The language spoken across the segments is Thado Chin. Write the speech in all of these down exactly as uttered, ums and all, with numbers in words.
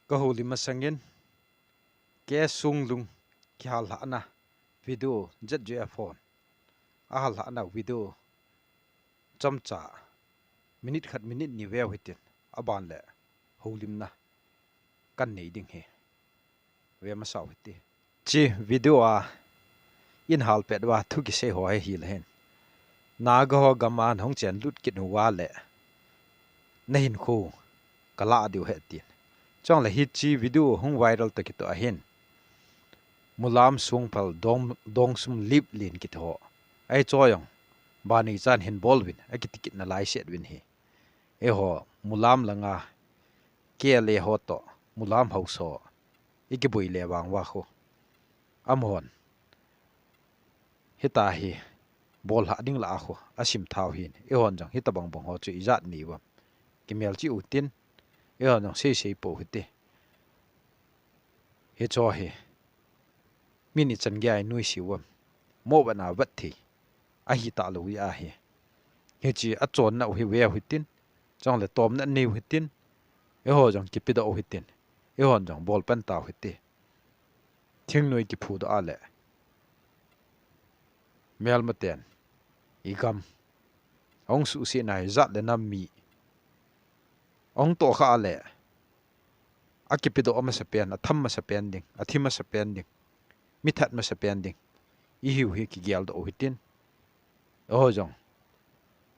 Ka houlim masangin, K Sunglung kihal lhahna video Z J F hon ahal lhahna video chomcha minute khat minute ni veu hitin, aban le houlimna kan nei ding hi. Ve masau hite. Chi video a in hal pet uva thu kisei ho hi hile hin, Naga ho gam a nahung chen lut kit uva le nahinkho kala diu ahi tin. Chule hichi video hung viral toh kitoh ahin, Mulam Songphal Dong, Dongsum Lip Lin kiti ho, ahi chu jong bani chan hin bol uvin akiti kitna lai set uvin hi. Eiho Mulam langa K L A ho toh Mulam haosa ho ikiboi le vang uva khu, amahon hitia hi bol lhah ding lah a khu asim thau hin, eihon jong hitabang bang ho chu ijat nei uvam, kimelchih utin, eihon jong seisei pou hite. Hicho hi min ichan geiya inuisat uvam, mo vet na vet thei ahi talou ahi. Hichi achonna u hi veu hitin, chule tomna neiu hitin, eiho jong kipedoh u hitin, eihon jong bol pan tau hite. Thingnoi kiphudoh a le melmaten igam ahung suhsetna hi jat le nam mi ahung tohkhah a le akipedoh masapen, atham masapen ding, athi masapen ding, mithat masapen ding ihiu hi kigeldoh u hitin. Eiho jong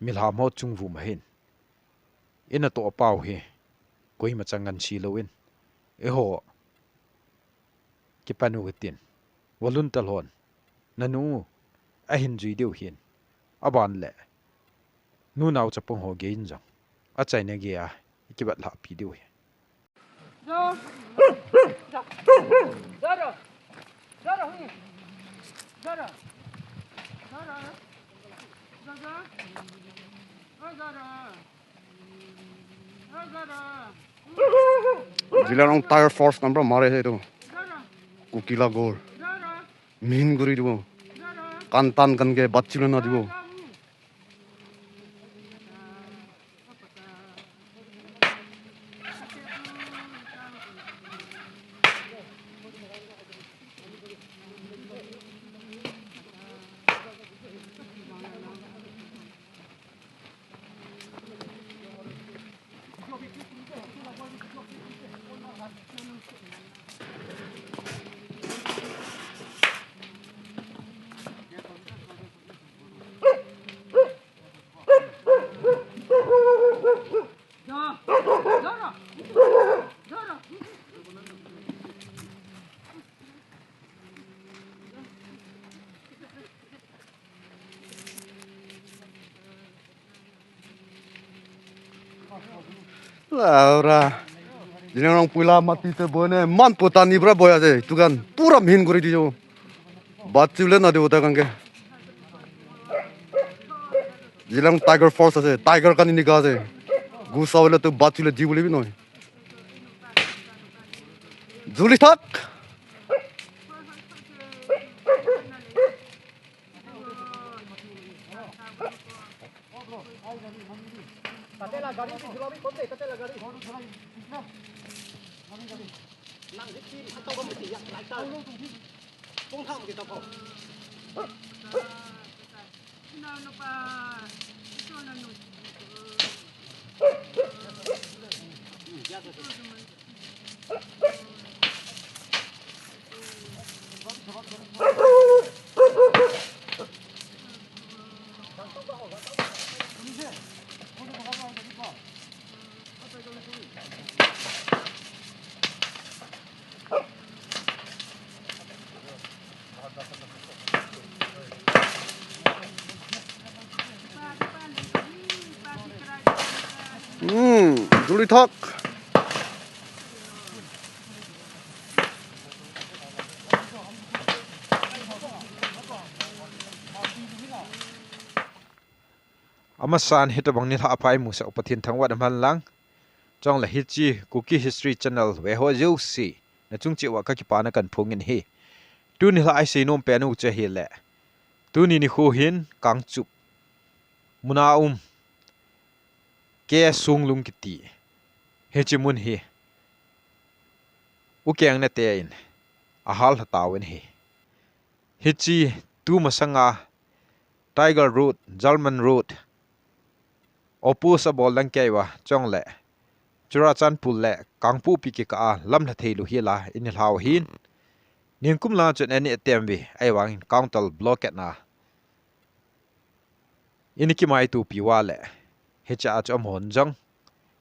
milham ho chung vum ahin, ina toh pau hi koima chang ngansi louvin eiho kipan u hitin. Volunteer hon nanu ahin jui diu hin, aban le nu nao chapang ho gei in jong achaina geiya ikivat lhahpi diu hi. Jilin Rong Tiger Force number mare hai tu. Kukila gor. Mihin guri dibo. Kantan kan ke batchilana dibo. Laura. Jilin Rong puila mati te bone man pota ni bra boya je. Tukan pura mihin guri di jo. Batchilana dibo ta kan ke. Jilin Rong Tiger Force ase. Tiger kan ini ga ase. Gusa wala tu batchila di bole bi noi. Juli thak. Hmm, juli thak. Amasan hitabang nilhah pha imusah u Pathen thangvah in umhen lang. Chule hiche Kuki History Channel veho jouse, nachung cheh uva kakipana kahin phongin ahi. Tuni nilhah isei nom pen u chu ahile, tuni nikho hin Kangchup muna um K Sunglung kiti hiche mun hi ukeng nete in ahal lha tauvin ahi. Hiche tu masanga Tiger Road, German Road, oppose abol lang kei uva, chule Churachandpur le Kangpokpi kikah a lamlha theilou hi la in i lhau ahin. Nikum lang chun ani atem uve, ahivangin counter blockade na in i kimaitopi uva le, hiche a chu amahon jong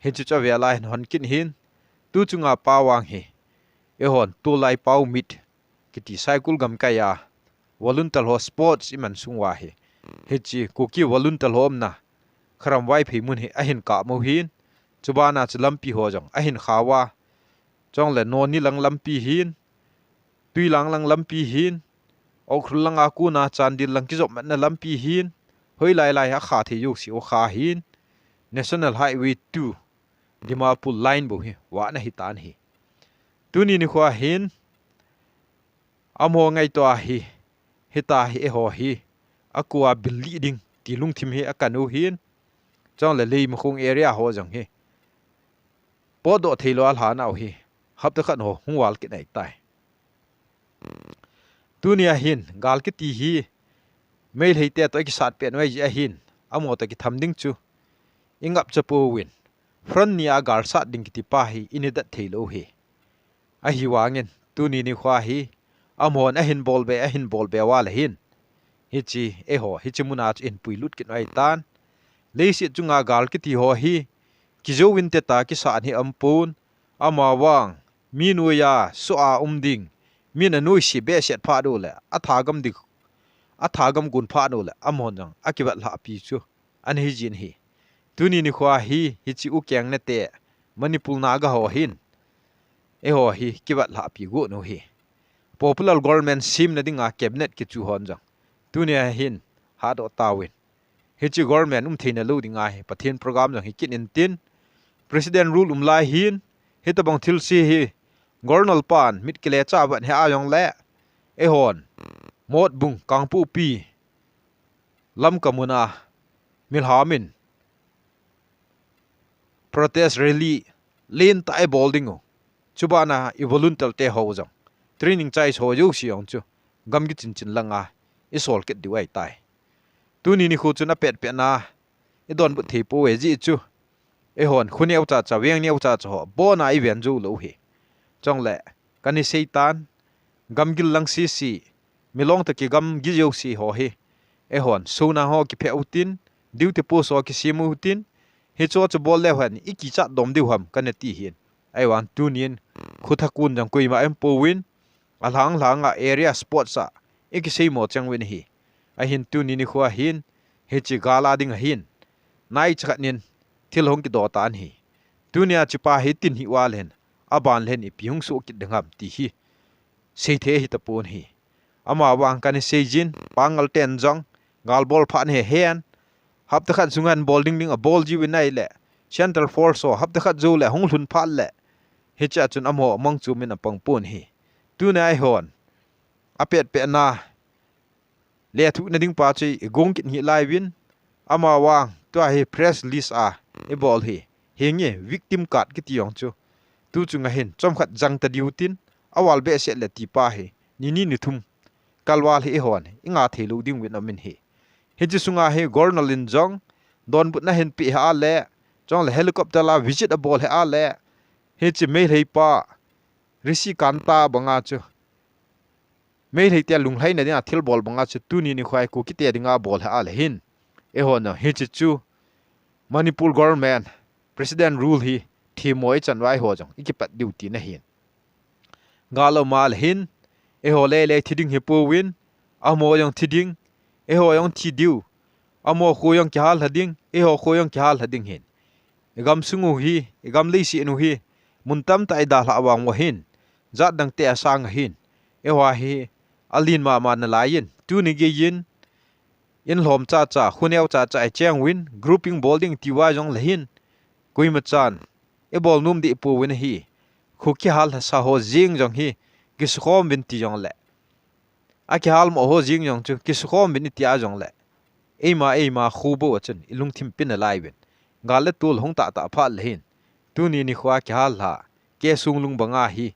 hiche chu avel a hin hon kit ahin. Tu chunga pa vang hi, eihon tulai Paomit kiti Saikul gamkai a volunteer ho sports i man sung uva hi, hiche Kuki volunteer ho umna Kharam Vaiphei mun hi ahin kap mo ahin. Chubana chu lampi ho jong ahin kha uva, chule Noni lang lampi ahin, Tuilang lang lampi ahin, Ukhrul langa kona Chandel lang kijopmatna lampi ahin, hoilai lai a kha thei jouse u kha ahin, National Highway two, Dimapur line bou hi vahna ahitan ahi. Tuni nikho a hin, amaho ngaito a hi, hitia hi eiho hi, akua bil lih ding ti lungthim hi akan u ahin, chule Leimakhong area ho jong hi potdoh theilou a lhana u hi, hapta khat ho hung val kit ahitai. Tunia hin, gal kiti hi, Meitei te toh ikisat pet uva jeh ahin, amaho toh kitham ding chu i ngapcha pouvin, front ni a gal sat ding kiti pa hi i nei dat theilou u hi. Ahivangin, tuni nikho a hi, amahon ahin bol be, ahin bol be uva le hin, hiche, eiho, hiche muna chu i hin puilut kit u ahitan. Leiset chunga gal kiti ho hi, kijouvin teta kisat hi aumpon, amavang, mi noiya, soh a um ding, min anoise behseh phat u le, athagam ding, athagam gon phat u le, amahon jong akivat lhahpi chu ana hijin ahi. Tuni nikho a hi, hiche ukeng nete, Manipur Naga ho hin, eiho hi kivat lhahpi got u hi. Popular government semna dinga cabinet kichu hon jong, tunia hin, hahdoh tauvin, hiche government um theina lou dinga hi, Pathen program jong hi kit intin, President rule um lai hin, hitobang thilse hi, Governor pan mit kilecha vat hi a jongle, eihon, Motbung, Kangpokpi, Lamka muna, milham in protest rally lentah i bol ding u. Chubana i volunteer te ho jong, training chai ho jouse jong chu, gam kichinchin langa i sol kit diu ahitai. Tuni nikho chun apetpetna i donbut thei pouve jeh chu, eihon, khu neocha cha, veng neocha cha ho, abona i ven jou lou u hi. Chule, kana seitan, gamgi lang sese, milong toh kigam gi jouse ho hi, eihon, sona ho kipheh utin, duty post ho kisem utin, hicheho chu bol leu hen, i kichat dom diu ham, kana ti ahin. Ahivang tunin, khu thakon jong koima aum pouvin, alhang lhanga area sports a, i kiseimo chang uvin ahi. Ahin tuni nikho a hin, hiche gal a dinga hin, naicha khat nin, thil hung kidoh tan ahi. Tunia hiche pa hi tin hi uva le hin, aban le hin ipi hung soh kit ding ham ti hi, seithei ahitapon ahi. Amavang kana seijin, Pangal ten jong, gal bol phat nahe hen, hapta khat sunga bol ding ding abol jiuvin ahile, Central Force ho, hapta khat jou le hung lhun phat le, hichea chun amaho mangcha umin apang pon ahi. Tunia eihon, apetpetna, lethuhna ding pa chu i gong kit hih lai uvin, amavang, tua hi press release a, i bol hi, hinge victim card kiti jong chu, tu chunga hin, chomkhat jang ta diu tin, aval behseh le ti pa hi, nini nithum, kalval hi eihon, i ngah thei lou ding uvin aum in ahi. Hiche sunga hi, Governor in jong, donbutna ahin pe hih a le, chule helicopter a visit abol hih a le, hiche Meitei pa, Rishi Kanta banga chu, Meitei te lunglhaina dinga thil bol banga chu tuni nikho a Kuki te dinga bol hih a le hin, eihon, hiche chu, Manipur government, President rule hi, themmo ichan uva eiho jong, i kipat diu tina ahin. Gal aum a le hin, eiho lele thi ding hi pouvin, amaho jong thi ding, eiho jong thi diu, amaho kho jong kihal lha ding, eiho kho jong kihal lha ding ahin. I gamsung u hi, i gam leiset u hi, mun tamtah i dalhah vang uva hin, jat dang te asang ahin, eiho hi, alen mama nalai in, tuni geiyin, in lhom chacha, khu neo chacha i cheng uvin, grouping bol ding ti uva jongle hin, koima chan, i bol nom deh pouvin ahi, khu kihal lhasa ho jeng jong hi, kisukhom uvin ti jongle, akihal mo ho jeng jong chu, kisukhom uvin i ti a jongle, eima, eima khu bou a chun, i lungthim pi nalai uvin, gal le tol hung tahtah phat le hin, tuni nikho a kihal lha, K. Songlung banga hi,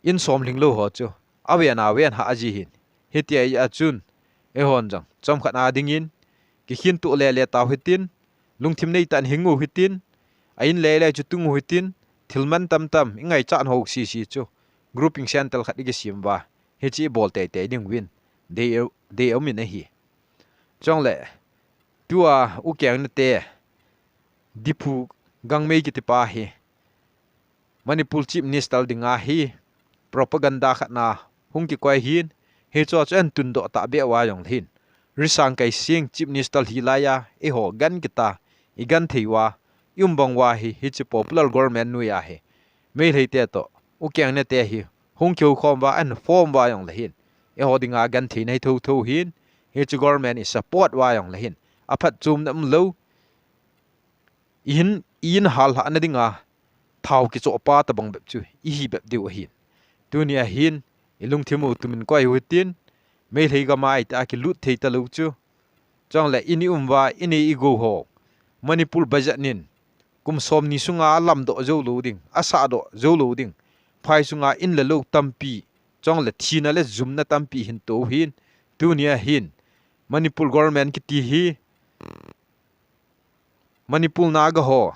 in som lhing lou ho chu aven aven ha aji hin. Hitia hi a chun, eihon jong chomkhat a dingin kikhin tuh lele tau hitin, lungthim nei tah in hing u hitin, a in lele chu tung u hitin, thil man tamtam i ngaichat ho sisi chu grouping center khat i kisem uva, hichi i bol teitei ding uvin dei, dei um in ahi. Chule, tua u Keng Nate, Diphu Gangmei kiti pa hi Manipur Chief Minister dinga hi propaganda khat na hung kikoi hin, hichu chu ahin tundoh ta beh uva jong le hin, Risang Keishing Chief Minister hi laiya eiho gan kita, i gan thei uva, i um bang uva hi, hichi popular government noiya hi Meitei te toh u Keng Nate hi hung kihou khom uva, ahin form uva jong le hin, eiho dinga gan thei nei thotho hin, hichi government i support uva jong le hin, aphatchomna umlou, i hin, i in hal hahna dinga thao kichoh pa tabang bep chu i hi bep diu ahin. Tunia hin i lungthim u tumin koi u hitin, Meitei gam a ita kilut thei talou chu. Chule i ni um uva, i nei i gou ho Manipur budget nin kum somni sunga alamdoh jou lou ding, asahdoh jou lou ding, phai sunga in le lou tampi, chule thina le jumna tampi hin to u hin. Tunia hin Manipur government kiti hi Manipur Naga ho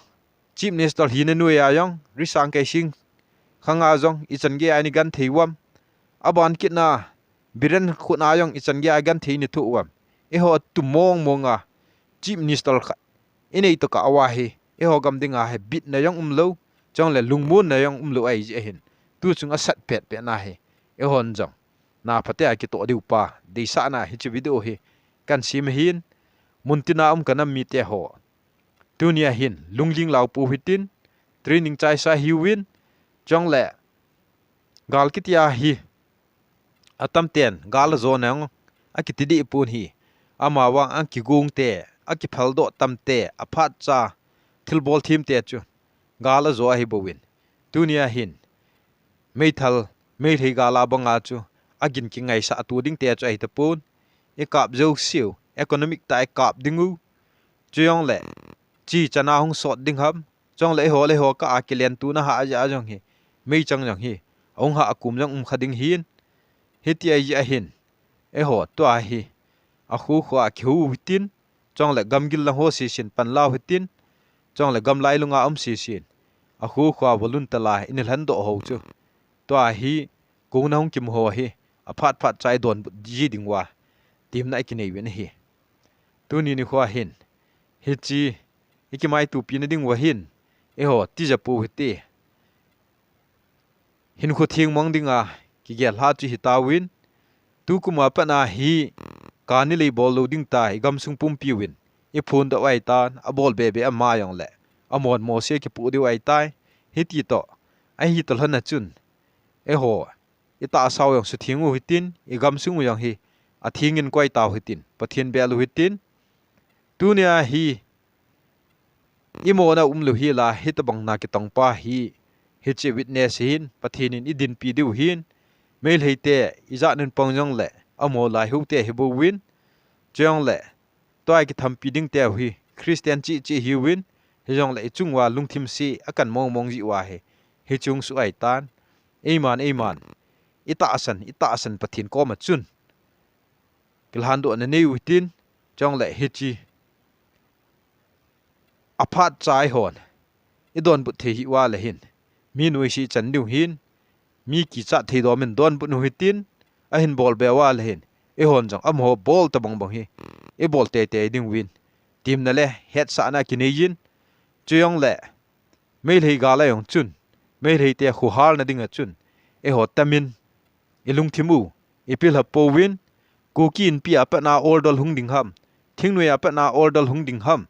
Chief Minister hina noiya jong, Risang Keishing khanga jong i chan geiya i gan thei uvam. Aban kitna Biren khut na jong i chan geiya i gan thei i ni thou uvam. Eiho tu mong monga Chief Minister khat i nei tokah uva hi, eiho gam dinga hi bitna jong umlou, chule lungmonna jong umlou ahi jeh hin, tu chung asat pet pet na hi, eihon jong na phatea kitoh diu pa deisahna hichi video hi kan sem ahin, muntina um ka nam mite ho, tunia hin lungling lau pou hitin, training chaisa hiuvin, chule gal kitia hi atam ten gal ajo nang akiti deh pon hi, amavang akigong te, akiphaldoh tam te, aphatcha thilbol them te chu gal ajo ahi bouvin. Tunia hin meithal, Meitei gal a banga chu agin kingaisah tu ding te chu ahi tapon, i kap jou siu, economic tah a i kap ding u. Chujongle chi chana hung sot ding ham, chule eiho le eiho kah a kilen tuna ha aja jong hi, meichang jong hi ahung ha, akum jong um kha ding hin. Hiti ahi jeh hin, eiho tua hi akhu kho a kihou hitin, chule gamgil lang ho sisin pan lau hitin, chule gam lailunga um sisin, akhu kho a volunteer la i ni lhan doh ho chu, tua hi kona hung kimu ho hi aphat phat cha i donbut ji ding uva temna i kinei uvin ahi. Tuni nikho hin hichi i kimaitopi na ding uva hin, eiho tija pou hite. Hinkho theng mang dinga kigel lha chu hitauvin, tukum a pat a hi kani lei bol lou ding ta, i gamsung pumpi uvin i phondoh u ahitan, abol bebe ama jongle amon mose kipoh diu ahitai. Hiti toh, ahi toh lhon a chun, eiho i tahsa u jong sutheng u hitin, i gamsung u jong hi atheng in koi tau hitin, Pathen bel u hitin. Tunia hi i mona umlou hi la, hitobang na kitong pa hi, hiche witness hin Pathen in i dinpi diu hin, Meitei te i jat in pang jongle amo lai hou te hi bouvin, chujongle tua i kithampi ding teu hi Christian cheh cheh hiuvin, hijongle i chung uva lungthim se akan mong mong jeh uva hi, hiche hung soh ahitan. Eiman, eiman i tahsan, i tahsan Pathen koma chun kilhandohna nei u hitin, chujongle hiche aphat cha eihon i donbut thei hi uva le hin, mi noise chan diu hin, mi kichat thei dom in donbut u hitin, ahin bol be uva le hin, eihon jong amaho bol tobang bang hi i bol teitei ding uvin, temna le hetsahna kinei jin. Chujongle Meitei gal a jong chun, Meitei te khuhalna dinga chun, eiho tamin i lungthim u i pilhap pouvin, Kuki Inpi a pat a oldol hung ding ham, thingnoi a pat a oldol hung ding ham,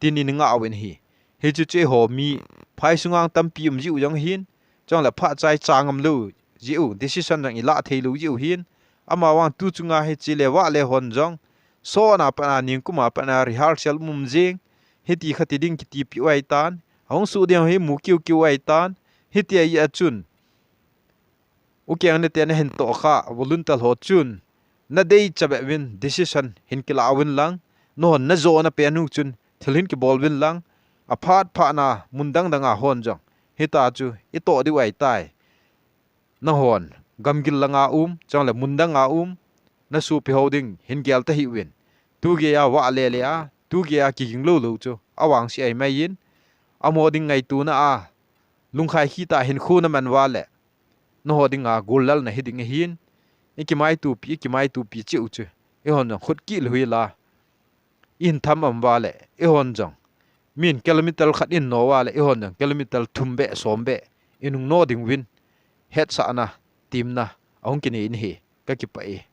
tin i ngah uvin ahi. Hichu chu eiho mi phai sunga tampi um jeh u jong hin, chujongle phat cha i cha ngam lou jeh u, decision jong i lah thei lou jeh u hin, amavang tu chunga hiche le vale hon jong, sot a pat a, ningkum a pat a rehearsal um um jeng, hiti khati ding kitipi u ahitan, ahung soh ding hi mu kiu kiu u ahitan. Hiti ahi a chun, u Keng Nate na hin tohkha volunteer ho chun, na dei cha beh uvin decision hin kilah uvin lang, nahon na jona pen u chun thil hin kibol uvin lang, aphat phat na mun dang dang a hon jong hitia chu i toh diu ahitai. nahon gamgil langa um, chule mundanga um, nasopi ho ding hin gel tahih uvin. Tugeiya vah lele a, tugeiya kiging lou lou chu avangse ahi mai in, amaho ding ngaitona a, lungkhai khita hinkho naman uva le, naho dinga gollelna hiding ahin, ikimaitopi, ikimaitopi cheh u chu, eihon jong khut kihlouhel a, ihin tham um uva le, eihon jong, min kilometer khat ihin no uva le, eihon jong kilometer thum beh, som beh, inung no ding uvin, hetsahna, temna, ahung kinei in ahi, kakipah e.